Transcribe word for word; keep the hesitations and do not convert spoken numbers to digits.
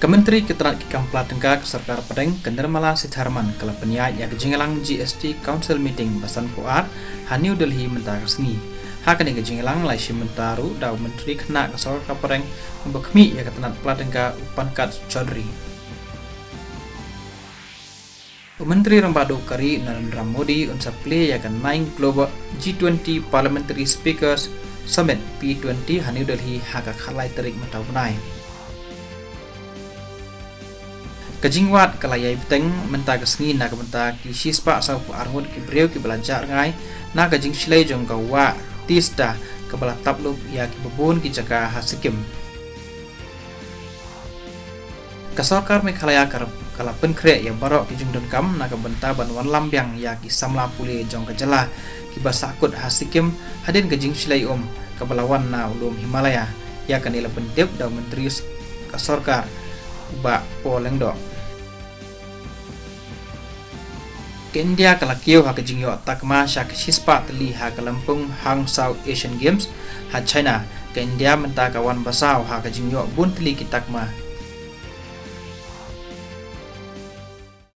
Ka Myntri ka tnat ki kam pla tyngka ka sorkar pdeng, ka Nirmala Sitharaman, ka la pynïaid ïa ka jingïalang G S T Council meeting ba sanphew ar ha New Delhi mynta ka sngi. Ha kane ka jingïalang la shim bynta ruh da u Myntri khynnah ka sorkar pdeng uba khmih ïa ka tnat pla tyngka, u Pankaj Chaudhary. U Myntri Rangbah Duh ka ri Narendra Modi un sa plie ïa ka nine Global G twenty Parliamentary Speakers Summit P twenty ha New Delhi ha ka khatlai tarik mynta u bnai. Ka jingwad ka la ïai bteng mynta ka sngi na ka bynta ki shispah sawphew ar ngut ki briew kiba la jah rngai na ka jingshlei jong ka wah Teesta kaba la tap lup ïa kiba bun ki jaka ha Sikkim. Ka sorkar Meghalaya ka, ka la pynkhreh ïa baroh ki jingdonkam na ka bynta ban wanlam biang ïa ki samla pule jong ka jylla kiba sahkut ha Sikkim hadien ka jingshlei um kaba la wan na u lum Himalaya. Ïa kane la pyntip da u Myntri s-, ka sorkar, u Bah Paul Lyngdoh. Ka India ka la kiew ha ka jingïoh takma sha ka shispah tylli ha ka lympung hang saw Asian Games ha China. Ka India mynta ka wan basaw ha ka jingïoh bun tylli ki takma.